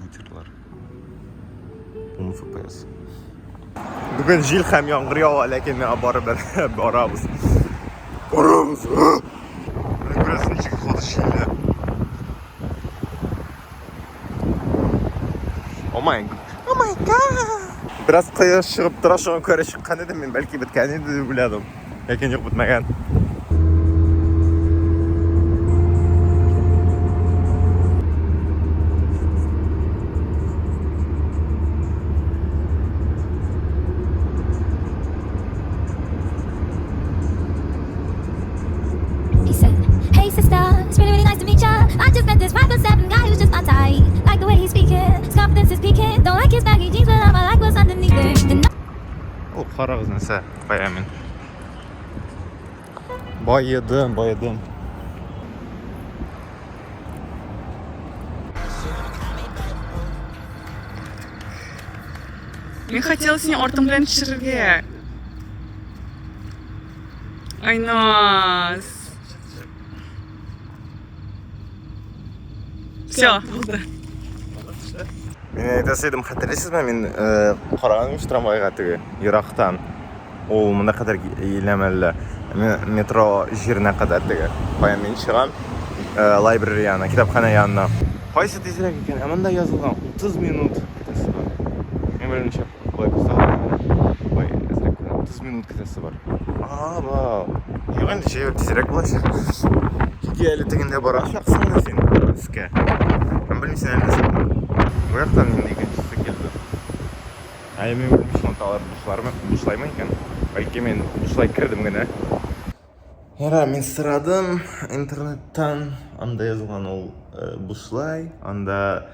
Компьютерлар. 10 FPS. Бүген җил һәм яңгыр ява, ләкин миңа барыбер барабыз. Барабыз. Менә күрәсең, ничек каты җилле. Oh my, oh my god. Бераз кояш чыгып тора, шуңа күрә чыккан идем мин, бәлки беткән иде дип уйладым. Ләкин юк, бетмәгән. He said, Hey sister, it's really, really nice to meet ya. I just met this 5'7" guy who's just my type. Like the way he's speaking, his confidence is peaking. Don't like his baggy jeans, but I like what's underneath it. And Ул карагыз нәрсә кая мин. Баедым, баедым. Мин хотела сине артың белән төшерергә. Айназ. Все, булды. Мин әйтәсе идем, хәтерлисезме, мин э, караган идем трамвайга теге ерактан. Ул монда кадәр киләм әллә. Мин метро җиренә кадәр теге. Кая мин чыгам, э, library янына, китапханә янына. Кайсы тизрәк икән? Ә монда язылган 30 минут көтәсе бар. Мин белмичә, болай күз Болай әзрәк күрәм. 30 минут көтәсе бар. Ага, юк инде җәяү тизрәк булачак. Чөнки әле тегендә барачаксың да син өскә. Һәм белмисең әле нәрсә була. Бу яктан инде икенчесе килде. Ә мин белмим, шунда алар бушлармы, бушлаймы икән? Бәлки мин бушлай кердем генә. Яра, мин сорадым интернеттан, анда язылган ул э, бушлай, анда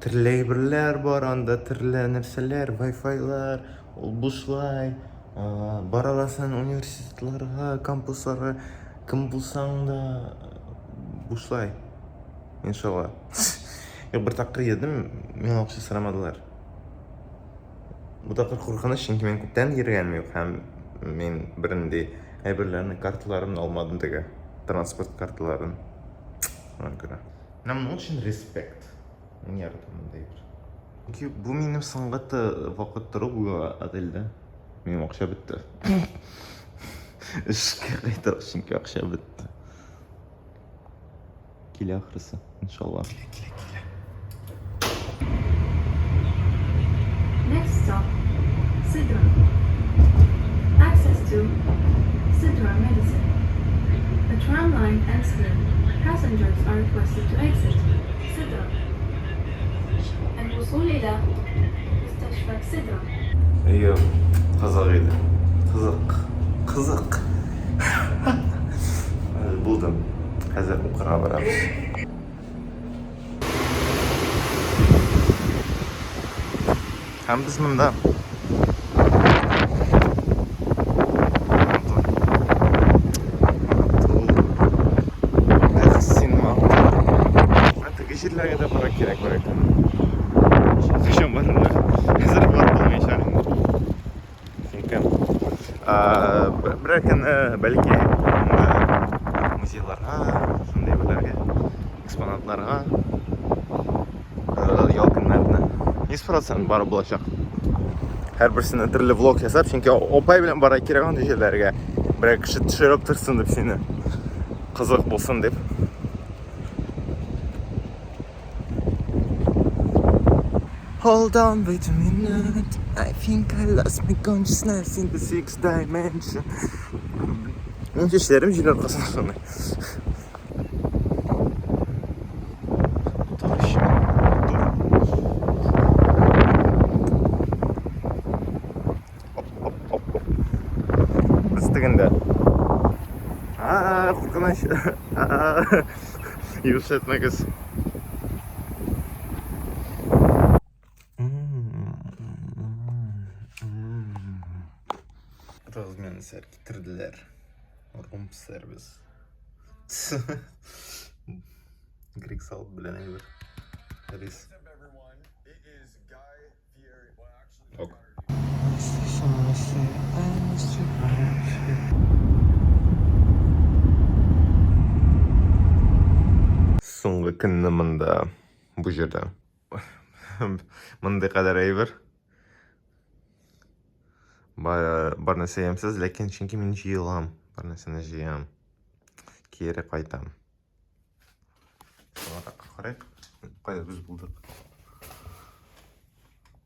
төрле әйберләр бар, анда төрле нәрсәләр, Wi-Fi-лар, ул бушлай. Э, бара аласың университетларга, кампусларга, кем булсаң да бушлай. Иншалла. Юк, бер тапкыр йөрдем, миңа акча сорамадылар. Бу тапкыр куркыныч, чөнки мин күптән йөргәнем юк һәм мин бернинди әйберләрне, карталарымны алмадым теге, транспорт карталарын. Шуңа күрә. Менә моның өчен респект. Мин яратам мондый әйбер. Чөнки бу минем соңгы вакыт тору бу отельдә. Минем акча бетте. Эшкә кайтам, чөнки акча бетте. Килә ахрысы, иншалла. Килә, килә, килә. Next stop, Sidra. Access to Sidra Medicine. The tram line ends here. Passengers are requested to exit. Sidra. الوصول إلى مستشفى سدرة. Әйе, кызык иде. Кызык. Кызык. Булдым. Хәзер укырга барабыз. Һәм без монда. Эх, син матур. Теге җирләргә дә барырга кирәк бар икән. Кайчан барырга? Хәзер барып булмаячак инде. Син кем? Берәр көнне бәлки музейларга, шундый әйберләргә, экспонатларга ял көннәренә 100% барып булачак. Һәрберсенә төрле влог ясап, чөнки апай белән бара кирәк андый җирләргә. Берәр кеше төшереп торсын дип сине. Кызык булсын дип. Hold on, wait a minute. I think I lost my consciousness in the sixth dimension. Минем чәчләрем җил аркасында шуны. Мотор еще. Мотор. Оп, оп, оп, оп. Без тегендә. А, куркыныч. Юшетмәгез. Разменсер китерделәр. Рум сервис. Грек салат белән әйбер. Рис. Ок. Соңгы көнне монда, бу җирдә. Мондый кадәр әйбер. Бар, бар нәрсә ямьсез, ләкин чөнки мин җыелам, бар нәрсәне җыям. Кире кайтам. Соңрак карыйк. Кайда без булдык?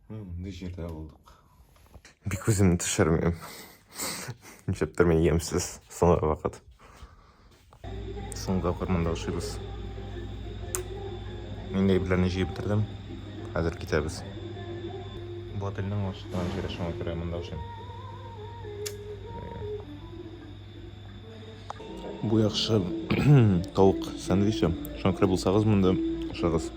Мондый җирдә булдык. Бик үземне төшермим. Нишләптер мин ямьсез соңгы вакыт. Соңгы тапкыр монда ашыйбыз. Мин дә әйберләрне җыеп бетердем. Хәзер китәбез. Бу отельнең ашыткан җире, шуңа күрә монда ашыйм. Бу яхшы тавык сэндвичы. Шуңа күрә булсагыз монда ашагыз.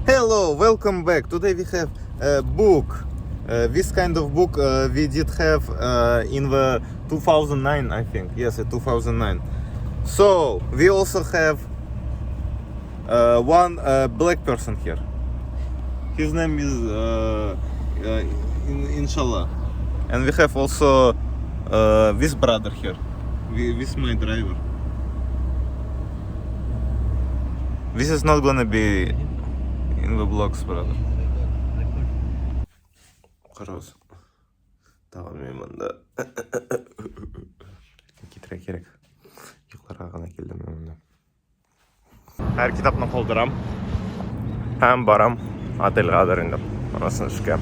Hello, welcome back. Today we have a book. This kind of book we did have in the 2009, I think. Yes, 2009. So we also have one black person here. His name is Inshallah. And we have also this brother here. This my driver. This is not gonna be in the vlogs, brother. Карагыз. Тагын мин монда. Китәргә кирәк. Йокларга гына килдем мин монда. Һәр китапны калдырам. Һәм барам отельгадыр инде. Анысын эшкә.